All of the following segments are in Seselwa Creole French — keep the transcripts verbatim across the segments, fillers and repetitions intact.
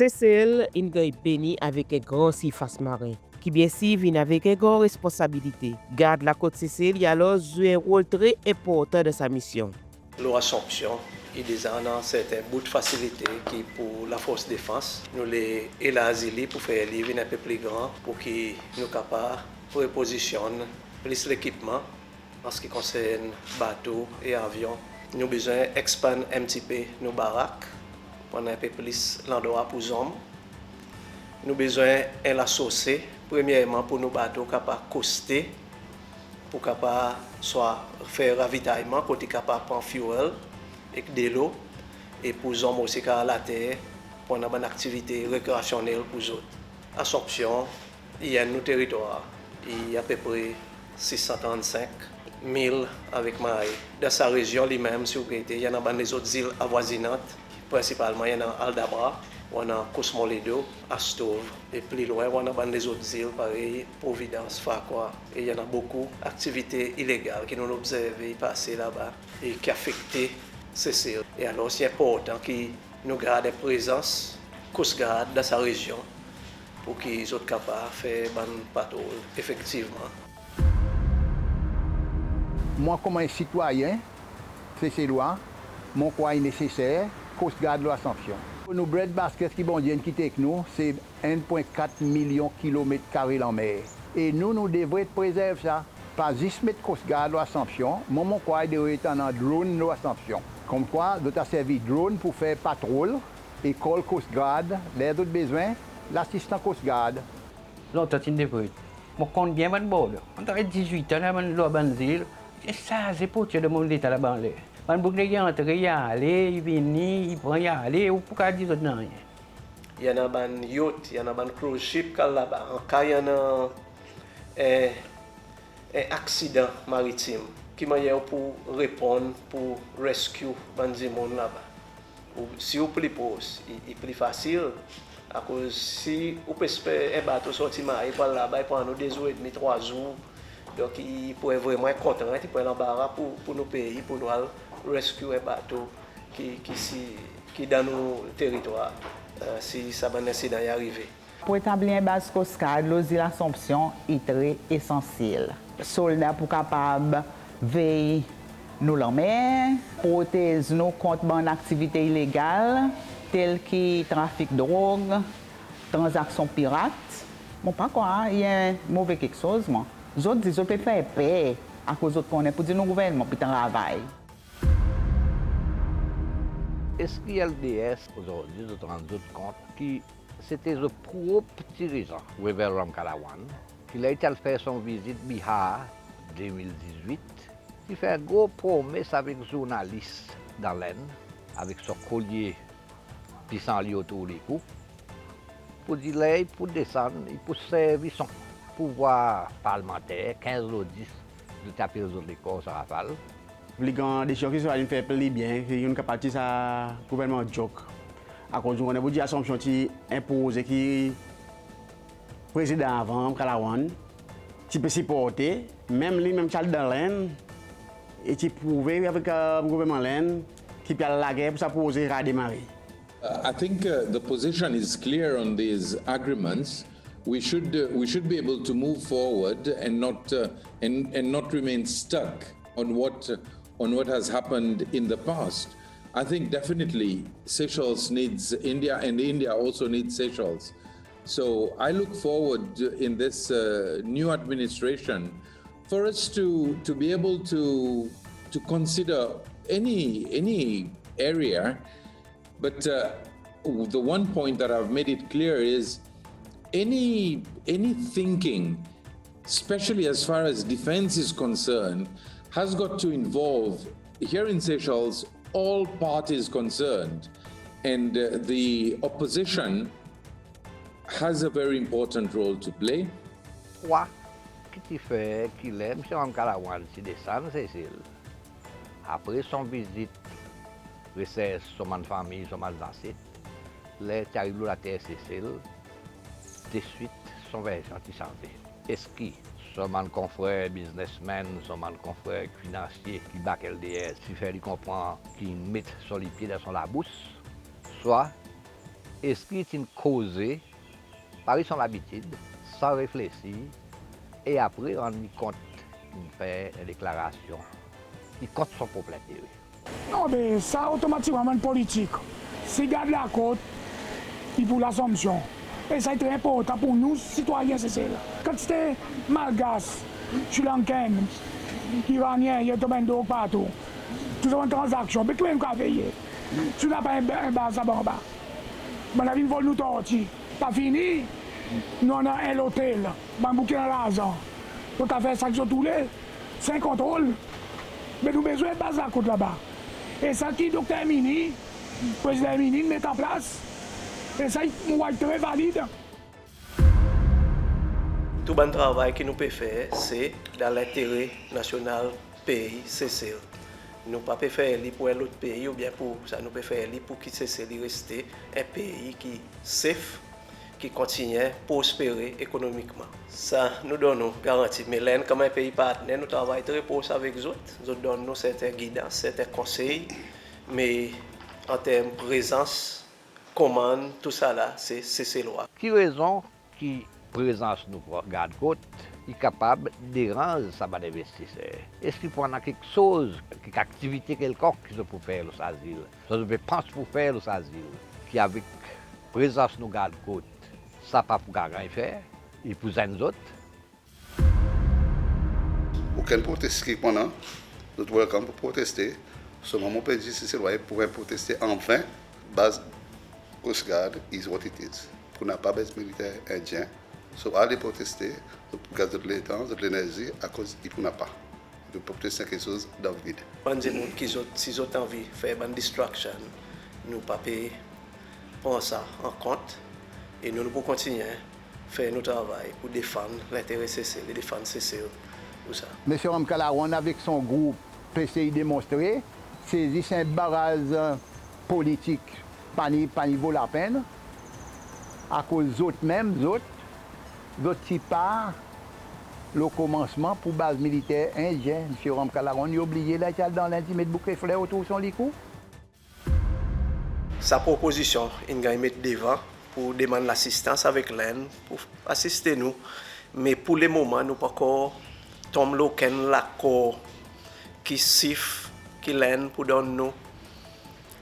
Sesel in ganny beni avek en gran sirfas maren, ki byensir vin avek en gran responsabilite. Gard lakot Sesel i alor zwe en rol tre enportan dan sa misyon. Lo Assomption, i deza annan serten bout fasilite ki pour Lafors Defans. Nou le elarzi li pour fer li vin en pe pli gran, pour ki nou kapab repozisyonn plis lekipman an se ki konsern bato e avyon. Nou bezwen ekspann en pti pe nou barak, pour annan en pe plis landrwa pour zonm. Nou bezwen en lasose, premyerman pour nou bato kapab koste, pour kapab swa fer ravitayman kot i kapab pran fuel ek delo, e pour zonm osi kapab later pour annan bann aktivite rekreasyonnel pour zot. Assomption i enn nou teritwar, i apepre sis san trannsenk mil avek Mahé. Dan sa rezyon li menm, si ou gete, i annan bann lezot zil avwazinant, prensipalman i annan Aldabra, ou annan Cosmoledo, Astove, e pli lwen ou annan bann lezot zil parey Providence, Farquhar, e i annan bokou aktivite ilegal ki nou'n obzerve i pase laba e ki afekte Sesel. E alor i enportan ki nou gard en prezans Coast Guard dan sa rezyon pour ki zot kapab fer bann patrol efektivman. Mwan konman en sitwayen Seselwa, mon krwar i neseser Coast Guard lo Assomption. Nou bread basket ki Bondye in kit ek nou, se enn pwen kat milyon kilomet kare lanmer. E nou, nou devret prezerv sa. Pa zis met Coast Guard lo Assomption, mwan mon krwar i devret annan drone lo Assomption. Konmkwa zot a servi drone pour fer patrol e call Coast Guard ler zot bezwen lasistans Coast Guard. Lontan ti'n devret. Mon konn byen bann border. Mon travay dizwit an la bann, lo bann zil. I sarze portye dan bann leta laba anler. Bann boug i antre, i ale, i vini, i pran, i ale, ou pa kapab dir zot nanryen. I annan bann yacht, i annan bann cruise ship ki al laba. Anka i annan en, en aksidan maritim, ki mannyer ou pou reponn pour rescue bann dimoun laba? Ou, si ou pli pros, i, i pli fasil. Akoz si ou pe esper en bato sorti Mahé pour al laba, i pran nou de zour edmi, trwa zour. Donk i pou en vreman en kontrent, i pou en lanbara pour, pour nou pei, pour nou al rescue en bato ki, ki si, ki dan nou teritwar, si sa bann ensidan i arive. Pour etablir en baz Coast Guard lo zil Assomption i tre esansyel. Solda pou kapab vey nou lanmer, protez nou kont bann aktivite ilegal, tel ki trafik drog, tranzaksyon pirat. Mon pa krwar i en move keksoz, mwan. Zot dir zot pe fer per, akoz zot konnen pour dir nou gouvernman pe travay. Eski LDS ozordi zot rann zot kont ki sete zot prop dirizan, Wavel Ramkalawan, ki ler i ti al fer son vizit Bihar de mil dizwit, ti fer gro promes avek zournalis dan Lenn, avek son kolye pisan li otour likou, pour dir ler i pou desann, i pou servi son pouvwar parlmanter, kenz lo dis, zot ti apel zot lekor sa raval. Pli gran desizyon ki swa in fer pli byen, ki nou'n kapab tir sa gouvernman joke. Akoz nou konnen pour dir Assomption ti en proze ki Prezidan avan, Ramkalawan, ti pe siporte, menm li menm ti al dan Lenn, e ti prouve avek, e, gouvernman Lenn, ki pe al lager pour sa proze redemare. Uh, I think, uh, the position is clear on these agreements. We should, uh, we should be able to move forward and not, uh, and, and not remain stuck on what, uh, on what has happened in the past. I think definitely Seychelles needs India, and India also needs Seychelles. So I look forward in this, uh, new administration for us to, to be able to, to consider any, any area. But, uh, the one point that I've made it clear is any, any thinking, especially as far as defense is concerned, has got to involve, here in Seychelles, all parties concerned. And, uh, the opposition has a very important role to play. Kwa ki ti fer ki ler Msye Ramkalawan ti desann Sesel, apre son vizit resers son bann fanmir, son bann zanset, ler ti ariv lo later Sesel, deswit son versyon ti sanze. Eski son bann konfrer biznesmenn, son bann konfrer finansye ki bak LDS ti fer li konpran ki in met son lipye dan son labous, swa Eski ti'n koze parey son labitid, san reflesir, e apre rann li kont, in fer en deklarasyon ki kont son prop lentere? Non, be sa otomatikman bann politik. Si gard lakot i pou Lasanpsyon, e sa i tre enportan pour nou sitwayen Sesel. Kantite Malgas, Srilanken, Iranyen, i antre bann drog partou. Tou sa bann tranzaksyon, be ki mannyer nou kapab veye? Si nou napa en, en baz laba anba, bann la vin vol nou torti. Pa fini, nou annan en lotel, bann boug ki annan larzan, zot a fer sa ki zot oule, san kontrol. Me nou bezwen baz lakot laba. E sa ki Dokter Herminie, Prezidan Herminie in met an plas, e sa i, mon war i tre valid. Tou bann travay ki nou pe fer, se dan lentere nasyonal pei Sesel. Nou pa pe fer li pour en lot pei oubyen pour sa, nou pe fer li pour ki Sesel i reste en pei ki sef, ki kontinyen prospere ekonomikman. Sa nou donn ou garanti. Me Lenn konman en pei partner, nou travay tre pros avek zot. Zot donn nou serten gidans, serten konsey, me an term prezans, komann, tousala, se Seselwa. Ki rezon ki prezans nou gardkot i kapab deranz sa bann envestiser? Eski pou annan keksoz, kek aktivite kelkonk ki zot pou fer lo sa zil, zot pe panse pou fer lo sa zil, ki avek prezans nou gardkot, sa pa pou ganny fer, i pou zenn zot? Okenn protest ki pou annan, zot welcome pour proteste. Selman mon pe dir Seselwa, pour proteste an ven, baz Coast Guard is what it is. Pour napa baz militer endyen. So, ale proteste, zot gaz zot letan, zot lenerzi, akoz i pou napa. Zot proteste keksoz dan vid. Bann dimoun ki zot, si zot anvi fer bann distraction, nou pa pe pran sa an kont, e nou, nou pou kontinyen fer nou travay pour defann lentere Sesel e defann Sesel pour sa. Msye Ramkalawan avek son group pe esey demonstre, se zis en baraz politik, pa ni, pa ni vo lapenn, akoz zot menm, zot, zot ti pa lo komansman pour baz militer endyen. Msye Ramkalawan, i obliye la, i ti al dan Lenn, i met bouke fler otour son likou. Sa propozisyon in ganny met devan pour demann lasistans avek Lenn pour asiste nou. Me pour lemoman, nou pa ankor tonm lo okenn lakor ki sif ki Lenn pou donn nou,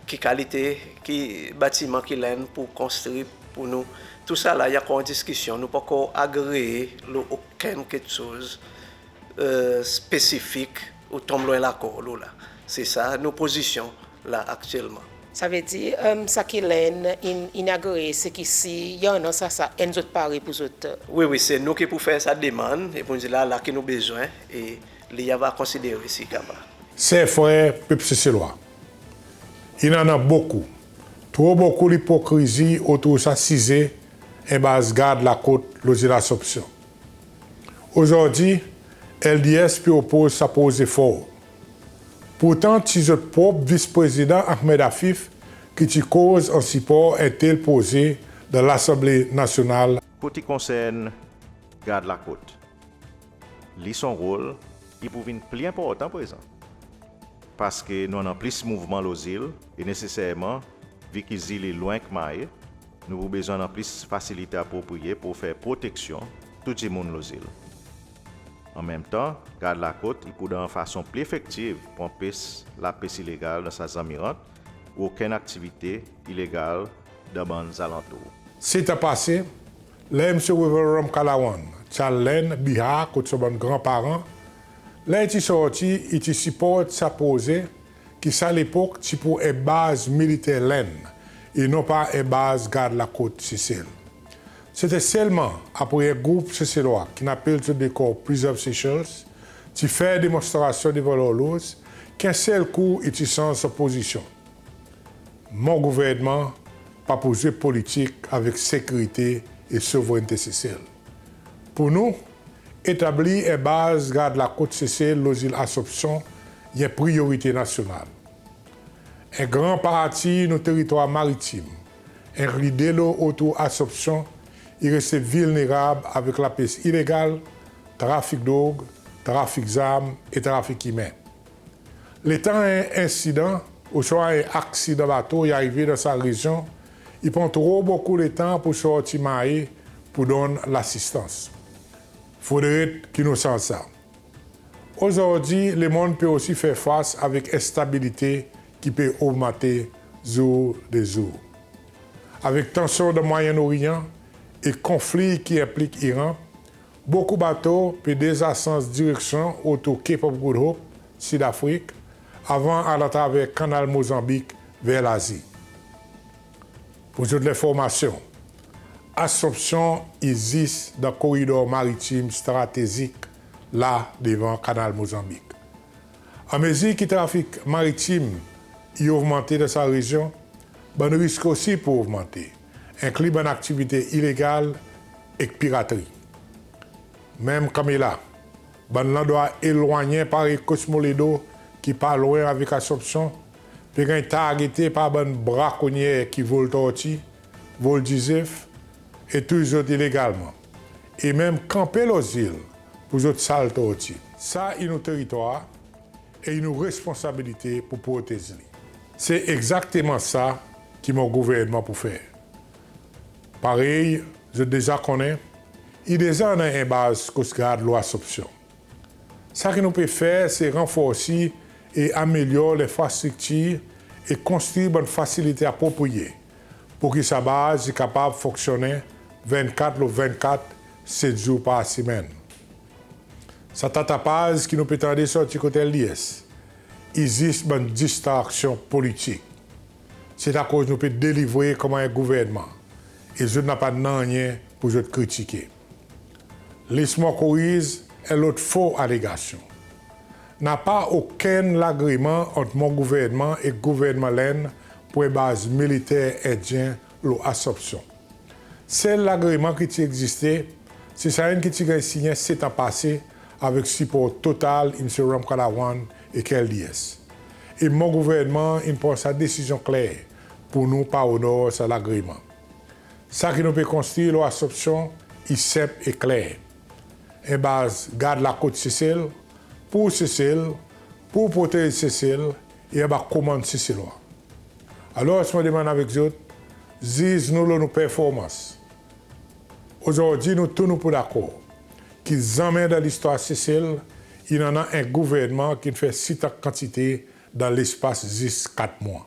ki kalite, ki batiman ki Lenn pou konstri pour nou. Tousala i ankor an diskisyon. Nou pa ankor agree lo okenn keksoz, e, spesifik ou tonm lo en lakor lo la. Se sa nou pozisyon la aktyelman. Savedir, e, sa ki Lenn in, in agree, se ki si i annan sa, sa enn zot pare pour zot, e. Wi, wi, se nou ki pou fer sa demann, e pou nou dir la, la ki nou bezwen, e li i ava konsidere si i kapab. Ser, frer, pep Seselwa, in annan bokou, tro bokou lipokrizi otour sa size en baz gard lakot lo zil Assomption. Ozordi, LDS pe opoz sa proze for. Pourtan, ti zot prop Vis-Prezidan Ahmed Afif ki ti koz an sipor en tel proze dan Lasanble Nasyonal. Kot i konsern gard lakot, li son rol i pou vin pli enportan prezan. Paske nou annan plis mouvman lo zil, e neseserman, vi ki zil i lwen ek Mahe, nou pou bezwen annan plis fasilite apropriye pour fer proteksyon tou dimoun lo zil. An menm tan, gard lakot i pou dan en fason pli efektiv pour anpes lapes ilegal dan sa zanmirant ou okenn aktivite ilegal dan bann zalantour. Setan pase, ler Msye Wavel Ramkalawan ti al Lenn, Bihar, kot son bann granparan, ler i ti sorti, i ti siport sa proze ki sa lepok ti pou en baz militer Lenn e non pa en baz gard lakot Sesel. Se ti selman apre en group Seselwa ki'n apel zot dekor Preserve Seychelles ti fer demonstrasyon devan Lorloz ki en sel kou i ti sanz son pozisyon. Mon gouvernman pa pou zwe politik avek sekirite e souvrennte Sesel. Pour nou, etablir en baz gard lakot Sesel lo zil Assomption i en priyorite nasyonal. En gran parti nou teritwar maritim, enkli delo otour Assomption, i reste vilnerab avek lapes ilegal, trafik drog, trafik zarm e trafik imen. Letan en ensidan ouswa en aksidan bato i arive dan sa rezyon, i pran tro bokou letan pour sorti Mahe pour donn lasistans. Fodre ki nou sanz sa. Ozordi, lemonn pe osi fer fas avek enstabilite ki pe ogmante zour de zour. Avek tansyon dan Mwayen Oryan e konfli ki enplik Iran, bokou bato pe deza sanz direksyon otour Cape of Good Hope, Sid Afrik, avan al atraver Kanal Mozanbik ver Lazi. Pour zot lenformasyon, Assomption i zis dan koridor maritim stratezik la devan Kanal Mozanbik. Anmezir ki trafik maritim i ogmante dan sa rezyon, bann risk osi pou ogmante, enkli bann aktivite ilegal ek piratri. Menm kanmenm la, bann landrwa elwannyen parey Cosmoledo ki pa lwen avek Assomption pe ganny targete par bann brakonyer ki vol torti, vol dizef e touy zot ilegalman, e menm kanpe lo zil pour zot sal torti. Sa i nou teritwar e i nou responsabilite pour protez li. Se egzakteman sa ki mon gouvernman pou fer. Parey zot deza konnen, i deza annan en baz Coast Guard lo Assomption. Sa ki nou pe fer se ranforsi e amelyor lenfrastriktir e konstri bann fasilite apropriye pour ki sa baz i kapab fonksyonnen vennkat lo vennkat, set zour par semenn. Sa tatapaz ki nou pe tande sorti kot L D S i zis bann distraksyon politik. Se akoz nou pe delivre konman en gouvernman e zot napa nanryen pour zot kritike. Les mwan koriz en lot fo alegasyon. Napa okenn lagreman ant mon gouvernman ek gouvernman Lenn pour en baz militer endyen lo Assomption. Sel lagreman ki ti egziste, se sa enn ki ti ganny sinyen set an pase avek sipor total Msye Ramkalawan ek L D S. E mon gouvernman in pran sa desizyon kler pour nou pa onor sa lagreman. Sa ki nou pe konstri lo Assomption i senp e kler. En baz gard lakot Sesel, pour Sesel, pour protez Sesel e anba komann Seselwa. Alors mon demann avek zot, ziz nou lo nou performans. Ozordi nou tou nou pou dakor ki zanmen dan listwar Sesel in annan en gouvernman ki'n fer sitan kantite dan lespas zis kat mwan.